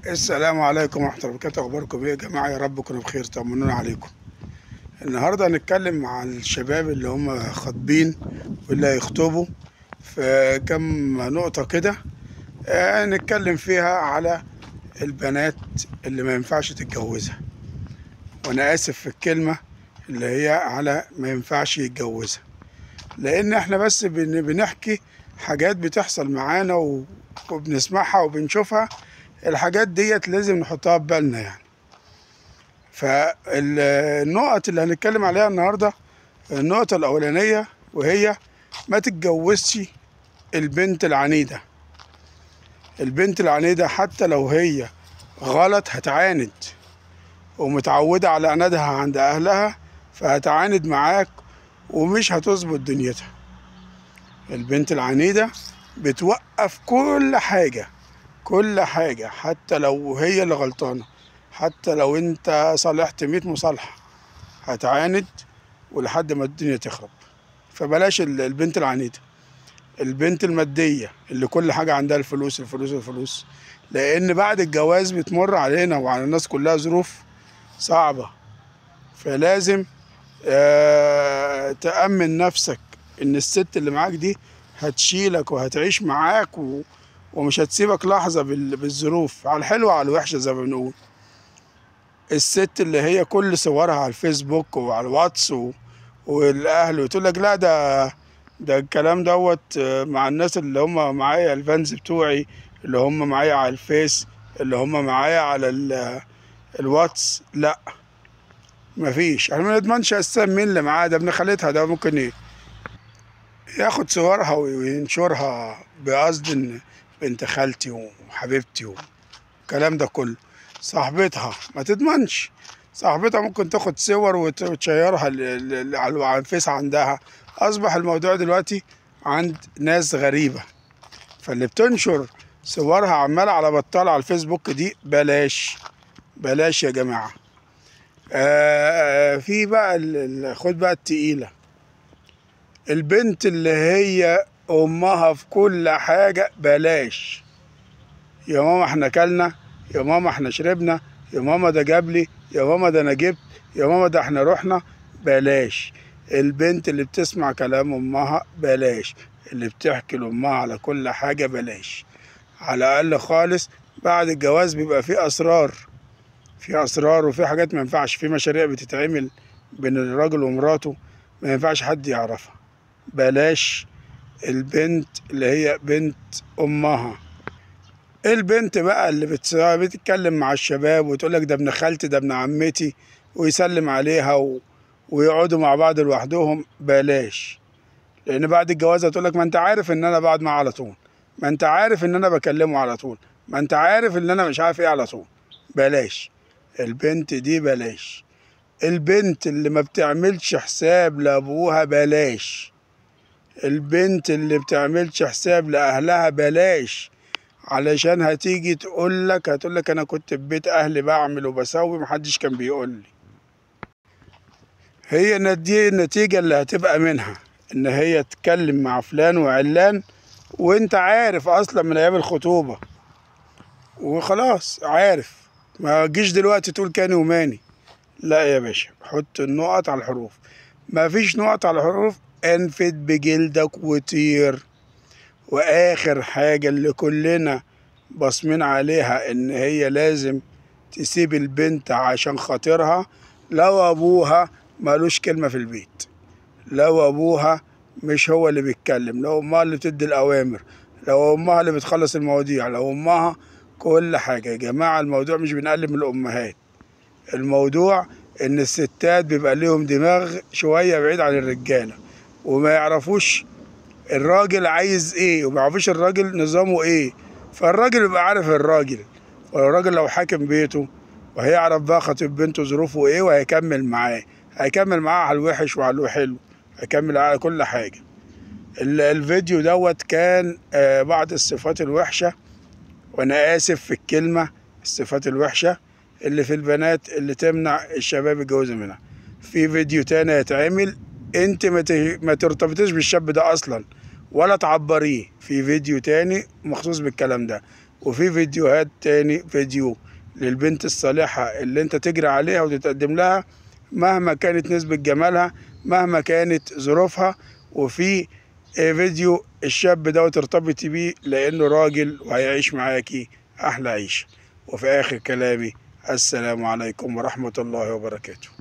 السلام عليكم ورحمة الله وبركاته. أخباركم إيه يا جماعة؟ يا رب تكونوا بخير، طمنونا عليكم. النهاردة هنتكلم مع الشباب اللي هم خاطبين واللي هيخطبوا في كم نقطة كده، نتكلم فيها على البنات اللي ما ينفعش تتجوزها، وأنا آسف في الكلمة اللي هي على ما ينفعش يتجوزها، لأن احنا بس بنحكي حاجات بتحصل معانا وبنسمعها وبنشوفها. الحاجات ديت لازم نحطها في بالنا يعني. فالنقط اللي هنتكلم عليها النهارده، النقطة الأولانية وهي ما تتجوزش البنت العنيدة. البنت العنيدة حتى لو هي غلط هتعاند، ومتعودة على عنادها عند أهلها، فهتعاند معاك ومش هتظبط دنيتها. البنت العنيدة بتوقف كل حاجة، كل حاجة، حتى لو هي اللي غلطانة، حتى لو انت صالحت 100 مصالحة هتعاند ولحد ما الدنيا تخرب. فبلاش البنت العنيدة. البنت المادية اللي كل حاجة عندها الفلوس الفلوس الفلوس، لأن بعد الجواز بتمر علينا وعلى الناس كلها ظروف صعبة، فلازم تأمن نفسك إن الست اللي معاك دي هتشيلك وهتعيش معاك ومش هتسيبك لحظة بالظروف، على الحلوة وعلى الوحشة زي ما بنقول. الست اللي هي كل صورها على الفيسبوك وعلى الواتس والأهل، وتقول لك لا ده الكلام دوت مع الناس اللي هم معايا، ال fans بتوعي اللي هم معايا على الفيس، اللي هم معايا على الواتس. لا، مفيش، احنا ما نضمنش اساسا مين اللي معاه، ده ابن خالتها، ده ممكن ايه ياخد صورها وينشرها بقصد ان بنت خالتي وحبيبتي والكلام ده كله. صاحبتها ما تضمنش، صاحبتها ممكن تاخد صور وتشيرها على الفيس عندها. اصبح الموضوع دلوقتي عند ناس غريبة، فاللي بتنشر صورها عمالة على بطالة على الفيسبوك دي بلاش، بلاش يا جماعة. في بقى خد بقى التقيلة، البنت اللي هي امها في كل حاجة بلاش. يا ماما احنا كلنا، يا ماما احنا شربنا، يا ماما ده جابلي، يا ماما ده انا جبت، يا ماما ده احنا رحنا، بلاش. البنت اللي بتسمع كلام امها بلاش، اللي بتحكي لامها على كل حاجة بلاش. على الاقل خالص بعد الجواز بيبقى في اسرار، في اسرار وفي حاجات ما ينفعش، في مشاريع بتتعمل بين الراجل ومراته ما ينفعش حد يعرفها. بلاش البنت اللي هي بنت امها. البنت بقى اللي بتتكلم مع الشباب وتقول لك ده ابن خالتي، ده ابن عمتي، ويسلم عليها ويقعدوا مع بعض لوحدهم، بلاش. لان بعد الجواز هتقول لك ما انت عارف ان انا بقعد معاه على طول، ما انت عارف ان انا بكلمه على طول، ما انت عارف ان انا مش عارف ايه على طول. بلاش البنت دي، بلاش. البنت اللي ما بتعملش حساب لابوها بلاش. البنت اللي بتعملش حساب لأهلها بلاش، علشان هتيجي تقولك، هتقولك أنا كنت في بيت أهلي بعمل وبسوي، محدش كان بيقولي. هي دي النتيجة اللي هتبقى منها، إن هي تتكلم مع فلان وعلان وإنت عارف أصلا من أيام الخطوبة وخلاص عارف، ما تجيش دلوقتي تقول كاني وماني. لا يا باشا، حط النقط على الحروف. ما فيش نقط على الحروف، انفد بجلدك وطير. واخر حاجة اللي كلنا باصمين عليها ان هي لازم تسيب البنت عشان خاطرها، لو ابوها مالوش كلمة في البيت، لو ابوها مش هو اللي بيتكلم، لو امها اللي بتدي الاوامر، لو امها اللي بتخلص المواضيع، لو امها كل حاجة. يا جماعة الموضوع مش بنقلب من الامهات، الموضوع ان الستات بيبقى ليهم دماغ شوية بعيد عن الرجالة، وما يعرفوش الراجل عايز ايه، وما يعرفوش الراجل نظامه ايه. فالراجل بيبقى عارف الراجل، والراجل لو حاكم بيته وهيعرف بقى خطيب بنته ظروفه ايه، وهيكمل معاه، هيكمل معاه على الوحش وعلى الحلو، هيكمل على كل حاجة. الفيديو دوت كان بعض الصفات الوحشة، وانا اسف في الكلمة، الصفات الوحشة اللي في البنات اللي تمنع الشباب يتجوزوا منها. في فيديو تاني هيتعمل، انت ما ترتبطيش بالشاب ده اصلا ولا تعبريه، في فيديو تاني مخصوص بالكلام ده. وفي فيديوهات تاني، فيديو للبنت الصالحة اللي انت تجري عليها وتتقدم لها مهما كانت نسبة جمالها، مهما كانت ظروفها. وفي فيديو الشاب ده ترتبطي بيه لانه راجل وهيعيش معاكي احلى عيشة. وفي اخر كلامي، السلام عليكم ورحمة الله وبركاته.